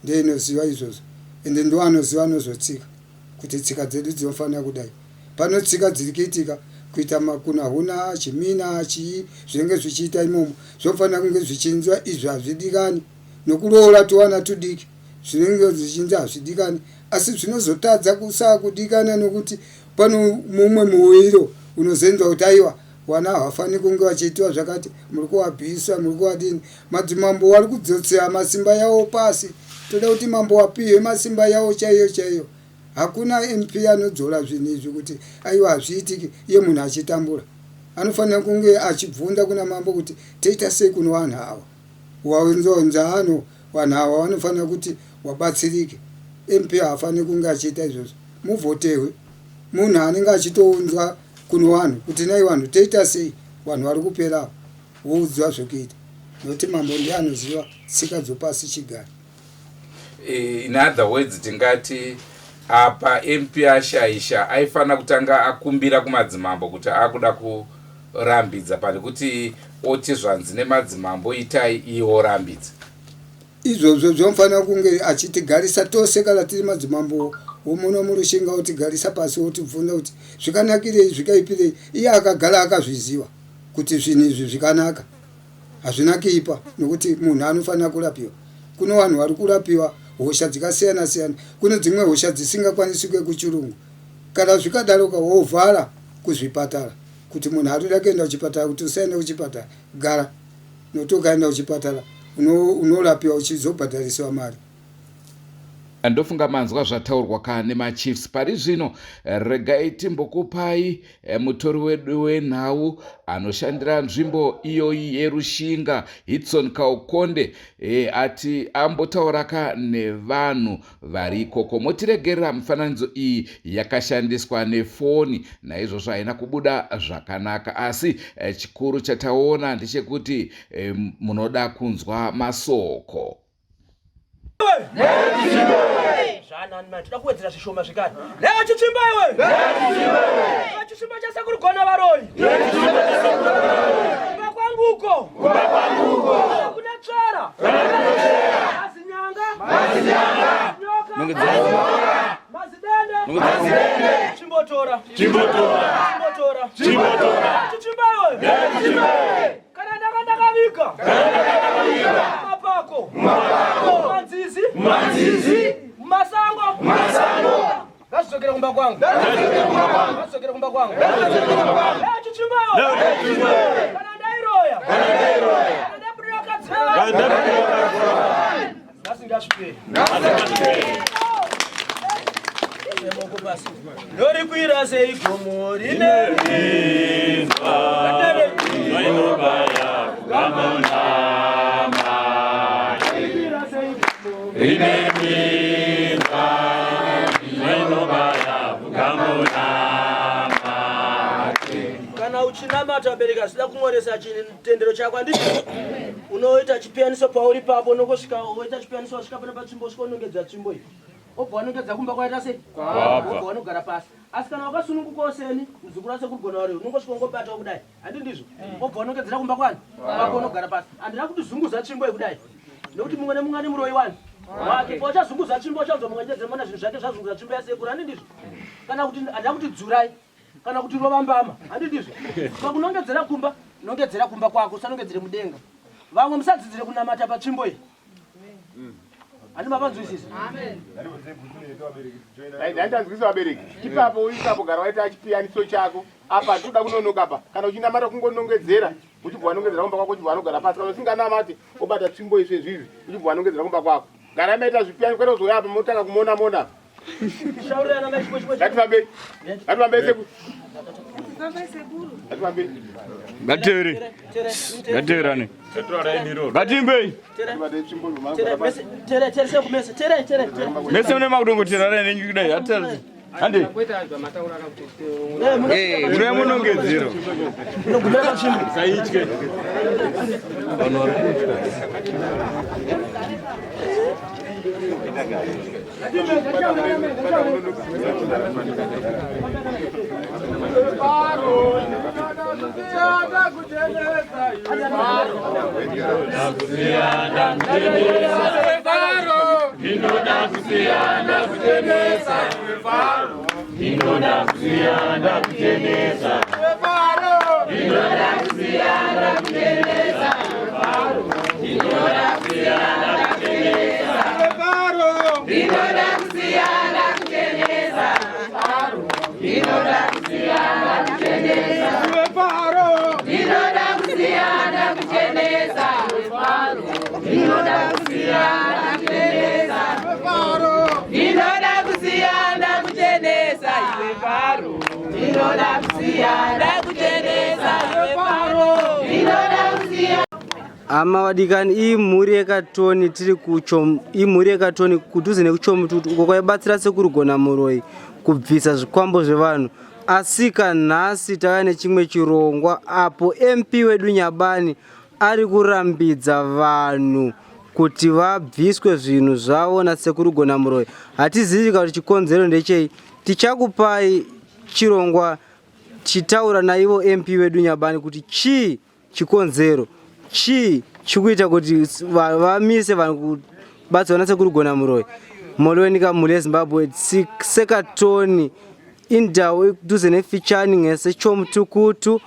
ndiyo inoziva izvozvo ende ndo anoziva anozotsika kuti tsika dzedu dzinofanira kudai. Pano tsika dziri kuitika kuita makunahuna chimina chii zvinenge zvichiita imomo zvinofanira kunge zvichinzwa izvi hazvidikani nokuroora tuwana tudiki zvinenge zvichinzi hazvidikani asi zvinozotadza kusakudikana nokuti pano mumwe muwiro unozenzwa kuti aiwa wana havafaniri kunge vachiitiwa zvakati muri kuvabvisa muri kuvadini. Madzimambo wari kudzotsera masimba yawo pasi. Toda kuti mambo wapiwe masimba yawo chaiyo chaiyo. Hakuna MP anodzora zvinhu izvi kuti aiwa hazviitiki iye munhu achitambura. Anofanira kunge achibvunza kuna mambo kuti toita sei kuno vanhu ava. Waunzonza ano vanhu ava vanofanira kuti wabatsirike. MP haafaniri kunge achiita izvozvo. Muvhotehwe munhu anenge achitounzwa kuno vanhu kuti nai vanhu toita sei vanhu vari kupera ava woudzwa zvekuita nokuti mambo ndiye anoziva tsika dzopasi chigare. In other words tingati apa MP ashaisha aifanira kutanga akumbira kumadzimambo kuti akuda kurambidza pane kuti oti zvanzi nemadzimambo itai iye orambidza. Izvozvo zvinofanira kunge achitigarisa tose kana tiri madzimambo womuno muRushinga otigarisa pasi otibvunza kuti zvikanakirei zvikaipirei. Iye akagara akazviziva kuti zvinhu izvi zvikanaka hazvina kuipa nokuti munhu anofanira kurapiwa. Kuno vanhu vari kurapiwa hosha dzakasiyana siyana. Kune dzimwe hosha dzisingakwanisike kuchirungu. Kana zvikadaroka wovhara kuzvipatara kuti munhu arikuda kuenda kuchipatara kuti usaenda kuchipatara gara nokuti ukaenda kuchipatara unorapiwa uchizobhadharisiwa mari. Ndofunga manzwa zvataurwa ka nemachiefs pari zvino. Regai timbokupai mutori wedu wenhau anoshandira nzvimbo iyoyi yeRushinga Hitson Kaukonde ati ambotaura ka nevanhu vari ikoko. Motiregerera mifananidzo iyi yakashandiswa nefoni, naizvozvo haina kubuda zvakanaka, asi chikuru chataona ndechekuti munoda kunzwa masoko. Zvanani mani, toda kuwedzera zvishoma zvekare. Leo chitsvimba iwe. Chitsvimba chasekuru Gona varoyi. Kumba kwangu uko. Kumba kwangu uko. Kuna tsvera. Mazinyanga. Mazinyanga. Nyoka. Mazidende. Mazidende. Chimbotora. Chimbotora. Chimbotora. Chimbotora. Chitsvimba iwe. Kana ndanga ndakaviga. Kana ndakaviga. Mapako. Mapako. Manzizi. Manzizi. Masango. Masango. Ngazvidzokere kumba kwangu. Ngazvidzokere kumba kwangu. Ngazvidzokere kumba kwangu. Ngazvidzokere kumba kwangu. Leo chitsvimba iwe. Leo chitsvimba iwe. Kana ndairoya. Kana ndairoya. Kana ndabudira kadzira. Kana ndabudira kadzira. Nhasi ngazvipere. Nhasi ngazvipere. pasi. Ndorikwira sei gomo rine minzwa? Inobaya kugamunama. Ndorikwira sei gomo rine minzwa? Inobaya kugamunama. Kana uchinamata vabereki asida kumoresa chitendero chako handiti unoita chipiyaniso pauri papo unongosvika woita chipiyaniso wasvika pane patsvimbo usvika unongedza tsvimbo iyi obva wanongedza kumba kwaita sei obva wanogara pasi asi kana wakasunungukawo seni muzukuru asekuru gona wari unongosvika ungobatawo kudai handi ndizvo mm. obva wanongedzera kumba kwani kwako unogara pasi handina kuti zunguza tsvimbo iyi kudai nekuti mumwe nemumwe ane muroyi wani wake pauchazunguza tsvimbo uchanzwa mumwe achedzera mana zvinhu zvake zvazunguza tsvimbo yasekuru handi ndizvo kana kuti handina kuti dzurai kana kuti rova mbama handi ndizvo pakunongedzera kumba nongedzera kumba kwako usanongedzere mudenga vamwe musadzidzire kunamata patsvimbo iyi handi mapanzwisisa ndanzwisa vabereki ipapo ipapo gara waita chipiyaniso chako apa toda kunonoka apa kana uchinamata kungonongedzera uchibva wanongedzera kumba kwako uchibva wanogara pasi kana usinganamati wobata tsvimbo izvi zvivi uchibva wanongedzera kumba kwako gara maita zvipiyani kwete kuzouya apa motanga kumona mona Ngatifambei. Ngatifambei sekuru. Ngatifambei. Ngatevere. Ngateverane. Ngatiimbei. Tere tere seku mese. Tere tere tere. Mese mune makudongotera rai nenyu kudai. Hatari. Hande. Mune munongedzero. Unogumira patsvimbo. Saitye. Vanhu vari kutya. Hama vadikani, iyi mhuri yekatoni tiri kucho, imhuri yekatoni kudhuze nekuchomututu uko kwaibatsira sekuru Gonamuroyi kubvisa zvikwambo zvevanhu. Asika nhasi tauya nechimwe chirongwa apo MP wedu Nyabani ari kurambidza vanhu kuti vabviswe zvinhu zvavo nasekuru Gonamuroyi. Hatizivi kuti chikonzero ndechei. Tichakupai chirongwa chitaura naivo MP wedu Nyabani kuti chii Chikonzero chii chikuita kuti vamise vanhu kubatsirwa nasekuru Gonamuroyi? Molweni kamhuri yeZimbabwe sekatoni indawo ekuduze nefichani ngesechomutukutu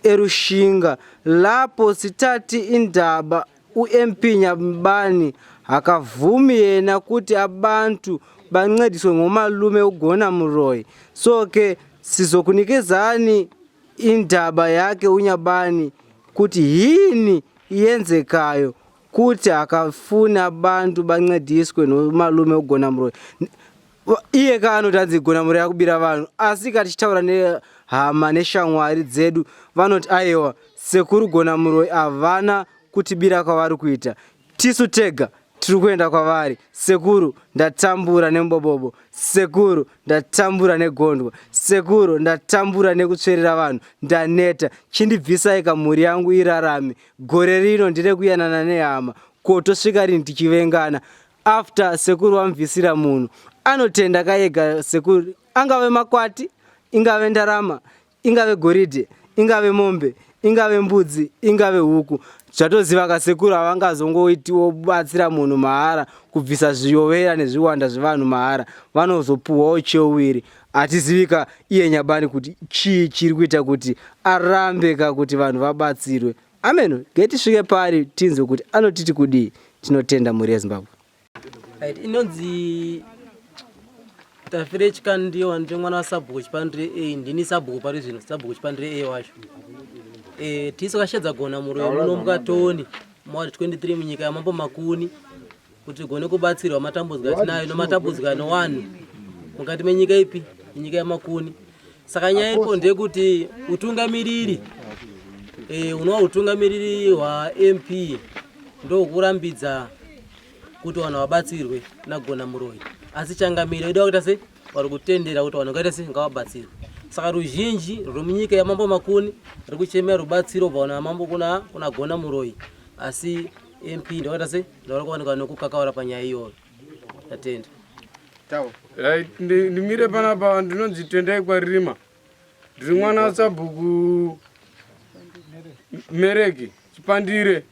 erushinga lapho sithathi indaba uMP Nyabani akavumi yena kuti abantu bancediswe ngomalume uGona Muroyi so ke sizokunikezani Indaba yake uNyabani kuti yini iyenzekayo kuti akafuni abantu bancediswe nomalume uGonamuroyi. Iye ka anoti hanzi Gonamuroyi akubira vanhu asi ka tichitaura nehama neshamwari dzedu vanoti aiwa sekuru Gonamuroyi havana kutibira kwavari kuita Tisu tega tiri kuenda kwavari. Sekuru ndatambura nemubobobo. Sekuru ndatambura negondwa. Sekuru ndatambura nekutsverera vanhu. Ndaneta. Chindibvisai ka mhuri yangu irarame. Gore rino ndire kuyanana nehama. Ko tosvika rini tichivengana? After sekuru vamubvisira munhu anotenda ka ega sekuru angave makwati ingave ndarama ingave goridhe ingave mombe ingave mbudzi ingave huku zvatoziva kasekuru havangazongoitiwo batsira munhu mahara kubvisa zviyovera nezviwanda zvevanhu mahara vanozopuhwawo cheuviri hatizivika iye nyabani kuti chii chiri kuita kuti arambe ka kuti vanhu vabatsirwe ameno getisvike pari tinzwe kuti anotiti kudii tinotenda mhuri yezimbabwe Right, inonzi Tafire Chikandiwa ndiri mwana wasabhuku Chipandire A ndini sabhuku pari zvino sabhuku Chipandire A wacho eh tisu kashedza gona muroyi muno mukatoni muward 23 munyika yamambo Makuni kuti gone kubatsirwa matambudziko atinayo nematambudziko anowanhu mukati menyika ipi nyika yamakuni saka nyaya iripo ndeyekuti utungamiriri e, unova utungamiriri hwamp ndokurambidza kuti vanhu vabatsirwe nagona muroyi asi changamire ida kuita sei vari kutendera kuti vanhu ngaita sei ngavabatsirwe saka ruzhinji rwemunyika yamambo makuni riri kuchemera rubatsiro bva vanhu vamambo kuna kuna gona muroyi asi mp ndakaita sei ndavari kuwanikwa nekukakaura panyaya iyoyo tatenda Right, ndimire panapa ndinonzi Tendai Kwaririma. Ndiri mwana wasabhuku Mereki Chipandire.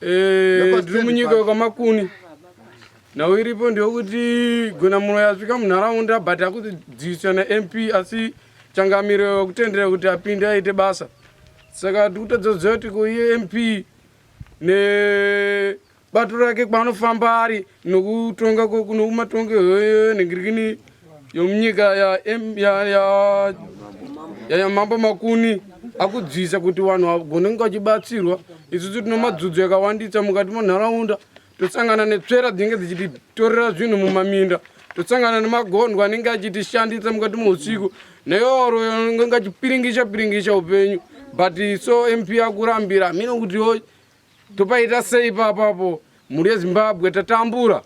Eh, ndiri munyika yekwamakuni. Nhau iripo ndeyekuti Gonamuroyi asvika munharaunda but akudzidziswa naMP asi changamire wekutendera kuti apinde aite basa. Saka tikutadza kuziva kuti ko iye MP nebato rake kwaanofamba ari nokutonga nokumatongo nhingirikini yomunyika yamambo Makuni akudzivisa kuti vanhu vagone kunge vachibatsirwa. Isusu tino madzudzo yakawandisa mukati menharaunda, tosangana netsvera dzinenge dzichititorera zvinhu mumaminda, tosangana nemagondwa anenge achitishandisa mukati meusiku, neyoro anenge achipiringisha piringisha upenyu. But so MP akurambira hameno kuti topaita sei papapo. Mhuri yeZimbabwe tatambura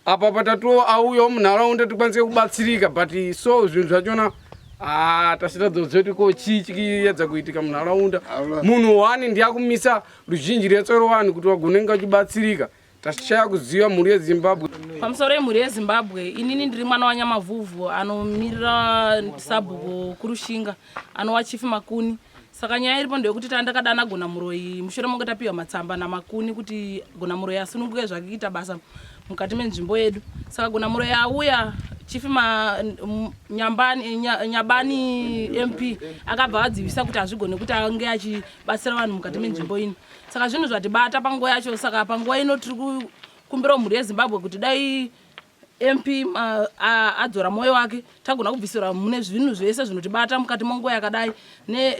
apa patatu auyawo munharaunda tikwanise kubatsirika, but so zvinhu zvachona ah, tasitadza kuti ko chii chikiyedza kuitika munharaunda. Munhu wani ndiyakumisa ruzhinji rwetsoro vanhu kuti vagone kunge vachibatsirika. Tashaya kuziva mhuri yeZimbabwe. Pamusoro yemhuri yeZimbabwe, inini ndiri mwana waNyamavhuvhu anomirira sabhuku kuRushinga anova Chief Makuni. Saka nyaya iripo ndeyekuti tandakadana Gona Muroyi mushure monge tapiwa matsamba naMakuni kuti Gona Muroyi asununguke zvake kuita basa mukati menzvimbo yedu. Saka Gona Muroyi auya, Chief Nyambani, Nyabani MP akabva adzivisa kuti hazvigone kuti ange achibatsira vanhu mukati menzvimbo ino. Saka zvinhu zvatibata panguva yacho. Saka panguva ino tiri kukumbira mhuri yeZimbabwe kuti dai MP adzora mwoyo wake, tagona kubvisira mune zvinhu zvese zvinotibata mukati monguva yakadai.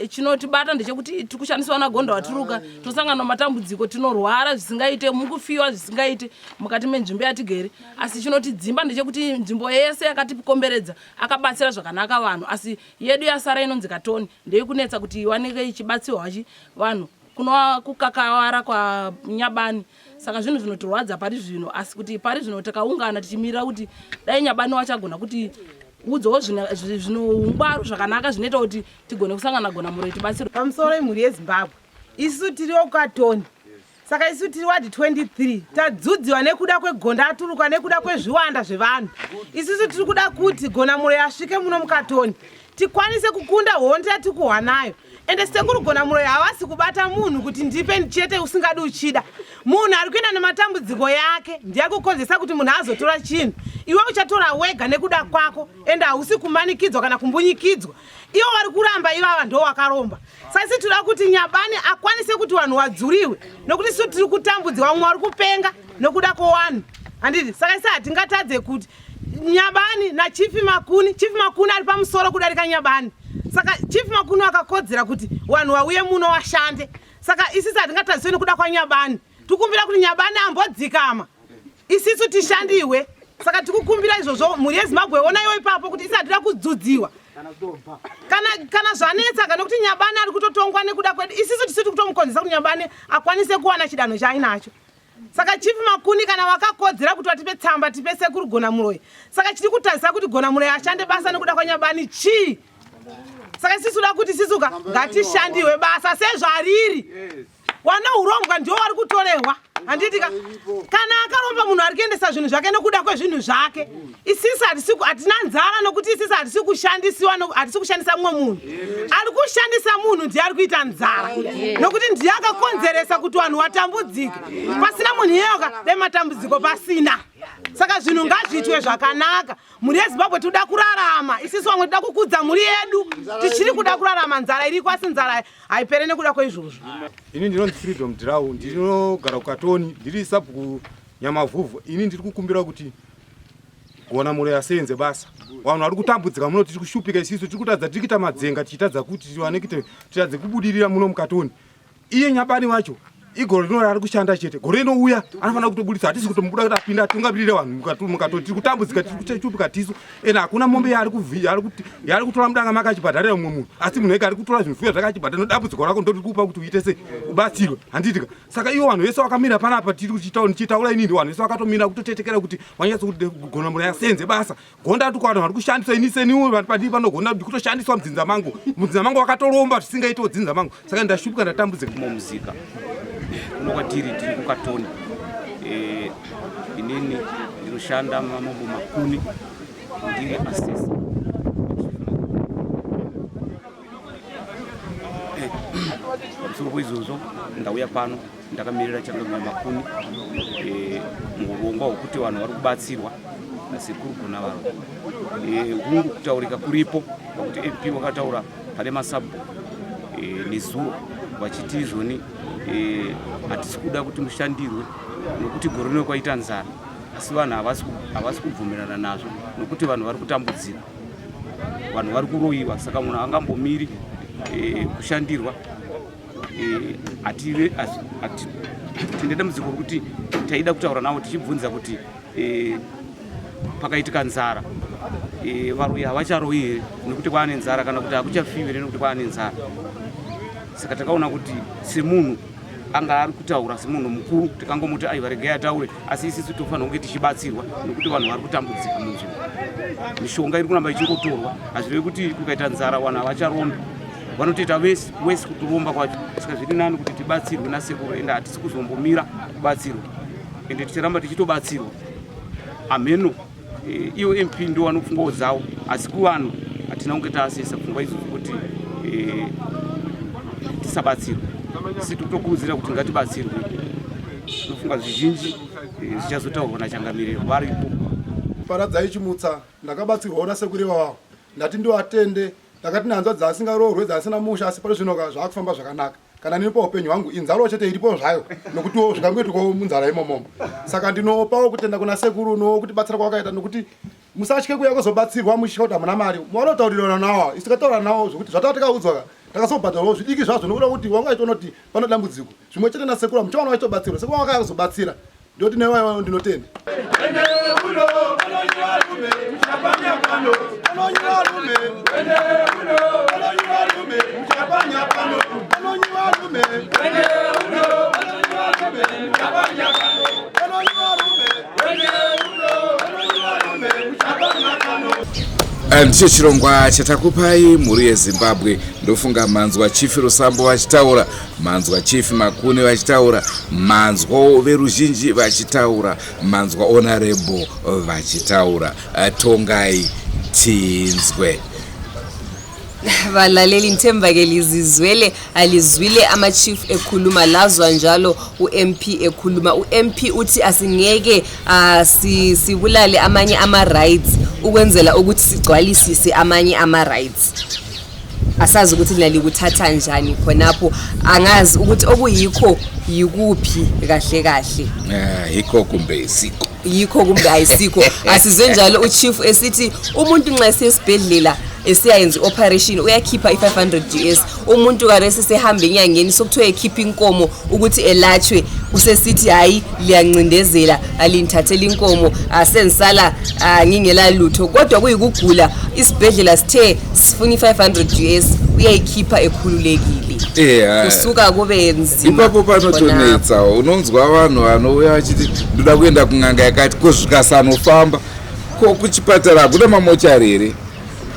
Chinotibata ndechekuti tiri kushandiswa nagonda watiruka, tosangana matambudziko, tinorwara zvisingaite, mukufiwa zvisingaite mukati menzvimbo yatigere. Asi chinotidzimba ndechekuti nzvimbo yese yakatikomberedza akabatsira zvakanaka vanhu, asi yedu yasara inonzi Katoni ndeyekunetsa kuti iwanike ichibatsirwa vanhu kunova kukakawara kwaNyabani. Saka zvinhu zvinotirwadza pari zvino, asi kuti pari zvino takaungana tichimirira kuti dai Nyabani wachagona kuti udzawo zvinoungwaru zvakanaka zvinoita kuti tigone kusangana Gona Muroyi tibatsirwe. Pamusoro imhuri yeZimbabwe, isu tiri wokukatoni, saka isu tiri wadhi 23 tadzudziwa nekuda kwegonda aturuka nekuda kwezviwanda zvevanhu. Isusu tiri kuda kuti Gona Muroyi asvike muno mukatoni tikwanise kukunda hondo yatiri kuhwa nayo. Ende sekuru Gona Muroyi havasi kubata munhu kuti ndipe chete usingadi uchida. Munhu ari kuenda nematambudziko yake ndiye kukonzesa kuti munhu azotora chinhu. Iwe uchatora wega nekuda kwako, ende hausi kumanikidzwa kana kumbunyikidzwa. Ivo vari kuramba ivava ndo wakaromba. Saka isu tinoda kuti Nyabani akwanise kuti vanhu wadzuriwe, nokuti isu tiri kutambudzwa, vamwe vari kupenga nokuda kwevanhu, handiti? Saka isu hatingatadze kuti Nyabani naChief Makuni, Chief Makuni ari pamusoro kudarika Nyabani. Saka Chief Makuni vakakodzera kuti vanhu vauye muno vashande. Saka isisi hatingatadziswe nekuda kwaNyabani. Tikukumbira kuti Nyabani ambodzikama, isisu tishandiwe. Saka tikukumbira izvozvo mhuri yeZimbabwe, onaiwo ipapo kuti isi hatida kudzudziwa kana zvanetsa, kana kuti Nyabani ari kutotongwa nekuda kwedu isisu tisi tikutomukonzesa kuti Nyabani akwanise kuwana chidanho chaainacho. Saka Chief Makuni kana vakakodzera kuti vatipe tsamba tipe sekuru Gona Muroyi, saka chiri kutarisa kuti Gona Muroyi ashande basa nekuda kwaNyabani chii? Saka isisu da kuti sisuka ngatishandiwe basa sezvariri. Wana urombwa ndiwo wari kutorehwa, handiti ka? Kana akaromba munhu ari kuendesa zvinhu zvake nekuda kwezvinhu zvake. Isisi hatina nzara nokuti isisi hatisi kushandisiwa, hatisi kushandisa mumwe munhu. Ari kushandisa munhu ndiye ari kuita nzara, nokuti ndiye akakonzeresa kuti vanhu vatambudzike. Pasina munhu iyeyoka dai matambudziko pasina. Saka zvinhu ngazviitwe zvakanaka. Mhuri yeZimbabwe tinoda kurarama, isisu vamwe toda kukudza mhuri yedu, tichiri kuda kurarama. Nzara iriko, asi nzara haipere nekuda kweizvozvo. Ini ndinonzi Freedom Draw, ndinogara kuKatoni, ndiri sabhuku Nyamavhuvhu. Ini ndiri kukumbira kuti Gona Muroyi asenze basa. Vanhu vari kutambudzika muno, tiri kushupika isisu, tiri kutadza, tiri kuita madzenga tichitadza kuti tiwane kuita titadze kubudirira muno muKatoni. Iye Nyabani wacho Igore rino raari kushanda chete, gore rinouya anofanira kutobudisa. Hatisi kutomubuda kuti apinde atungamirire vanhu mukato. Tiri kutambudzika, tiri kuchechupika tisu, ende hakuna mombe yaari yaari kutora mudanga make achibhadharira mumwe munhu, asi munhu ega ari kutora zvifuyo zvake achibhadhara. Nodambudziko rako ndotiri kupa kuti uite sei ubatsirwe, handitika? Saka ivo vanhu vese vakamira panapa, tiri kuchitaura inini, vanhu vese vakatomira kutotetekera kuti vanyatso kugona mura yasenze basa. Gonda tuko vanhu vari kushandiswa, ini seniwo vanhu padii panogona kutoshandiswa mudzinza mangu, mudzinza mangu vakatoromba zvisingaitewo dzinza mangu. Saka ndashupika, ndatambudzika. Mumuzika kuno kwatiri tiri kukatoni. Eh, inini ndinoshanda mamambo Makuni, ndiri asesa. Eh, pamusoro poizvozvo ndauya pano ndakamirira changamire Makuni eh, muurongwa hwekuti vanhu vari kubatsirwa nasekuru Gonavaro. Eh, hungu kutaurika kuripo pakuti MP vakataura pane masabhuku nezuro vachiti izvoni hatisi kuda kuti mushandirwe nokuti gore rino kwaita nzara, asi vanhu havasi kubvumirana nazvo nokuti vanhu vari kutambudzika, vanhu vari kuroyiwa. Saka munhu angambomiri kushandirwa. Tine dambudziko rekuti taida kutaura navo tichibvunza kuti pakaitika nzara varoyi havacharoyi here nekuti kwaane nzara, kana kuti hakuchafiwi here nekuti kwaane nzara? Saka takaona kuti semunhu anga ari kutaura semunhu mukuru, tikangomuti aiva regai ataure, asi isisu tofanira kunge tichibatsirwa nekuti vanhu vari kutambudzika munzvimbo. Mishonga iri kuramba ichingotorwa, hazvirevi kuti kukaita nzara vanhu havacharombi, vanotoita vese wese kutoromba kwacho. Saka zviri nani kuti tibatsirwe nasekuru, ende hatisi kuzombomira kubatsirwa, ende ticharamba tichitobatsirwa. Amheno eh, ivo MP ndo vanopfungwawo dzavo, asi kuvanhu hatina kunge taasesa pfungwa idzodzo kuti eh, tisabatsirwe. Isi totokurudzira kuti ngatibatsirwe. Tinofunga zvizhinji eh, zvichazotaurwa nachangamire varipo. Paradzai Chimutsa, ndakabatsirwawo nasekuru ivavo, ndati ndivatende. Ndakati nehanzvadzi dzasingaroorwe, dzasina musha, asi pari zvino zvakufamba zvakanaka. Kana nini paupenyu hwangu inzaro chete iripo zvayo, nokutiwo zvikangoitikawo munzara imomomo. Saka ndinopawo kutenda kuna sekuru nokutibatsira kwavakaita, nokuti musatye kuuya kuzobatsirwa muchitya kuti hamuna mari. Vanotaurirana nawo, isu tikataura nawo zvokuti zvatava tikaudzwa ka takazobhadharwawo zvidiki zvazvo, nokuda kuti wanga achitoona kuti pane dambudziko. Zvimwe chete nasekuru, muchaona vachitobatsirwa. Sekuru vanga akazobatsira, ndoti nevaivawo ndinotenda. Ndicho chirongwa chatakupai mhuri yeZimbabwe. Ndofunga manzwa Chief Rusambo vachitaura, manzwa Chief Makune vachitaura, manzwawo veruzhinji vachitaura, manzwa Honorable vachitaura. Tongai tinzwe. Balaleli, ngithemba ke lizizwele, alizwile ama-chief ekhuluma, lazwa njalo u-MP ekhuluma. U-MP uthi asingeke uh, sibulale amanye ama-rights ukwenzela ukuthi sigcwalisise amanye ama-rights. Asazi ukuthi lina likuthatha njani khonapho, angazi ukuthi okuyikho yikuphi kahle kahle. Yikho kumbe isikho? Yikho kumbe ayisikho, asizwe njalo uchief esithi umuntu nxa esesibhedlela esiyayenza i-operation uyakhipha i-500 US. Umuntu karesi sehamba enyangeni, sokuthiwa ekhipha inkomo ukuthi elatshwe, usesithi hhayi, liyancindezela, alingithathela inkomo, asengisala ngingela lutho, kodwa kuyikugula isibhedlela sithe sifuna i-500 US, uyayikhipha ekhululekile. Kusuka kube nzima. Ipapo panotonetsa. Unonzwa vanhu vanouya vachiti ndoda kuenda kun'anga yakati, ko zvikasanofamba, ko kuchipatara hakuna mamochari here?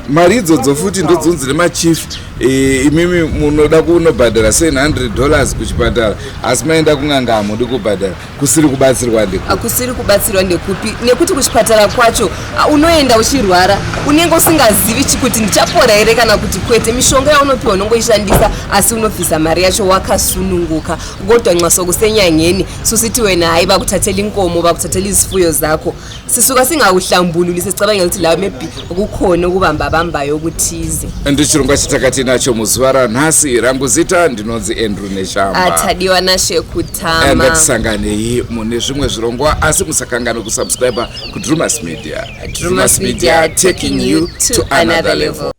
Mari idzodzo futi ndodzonzi nemachief e, imimi munoda kunobhadhara 700 dollars kuchipatara, asi maenda kun'anga hamudi kubhadhara. Kusiri kubatsirwa ndekupi? Kusiri kubatsirwa ndekupi? Nekuti kuchipatara kwacho unoenda uchirwara, unenge usingazivi kuti ndichapora here kana kuti kwete. Mishonga yaunopiwa unongoishandisa, asi unobvisa mari yacho wakasununguka. Kodwa nxa sokusenyangeni susithi wena hayi, bakuthathela inkomo, bakuthathela izifuyo zakho, sisuka singakuhlambululi, sesicabangela ukuthi lawo maybe kukhona okubambabambayo okuthize. Ndichirongwa chatakati nacho muzuva ranhasi. Rangu zita ndinonzi Andrew Neshamba. Atadiwa nashekutama. Ngatisanganei mune zvimwe zvirongwa, asi musakanganwe kusubscribe kuDrumas Media. Drumas Media, taking you to another level.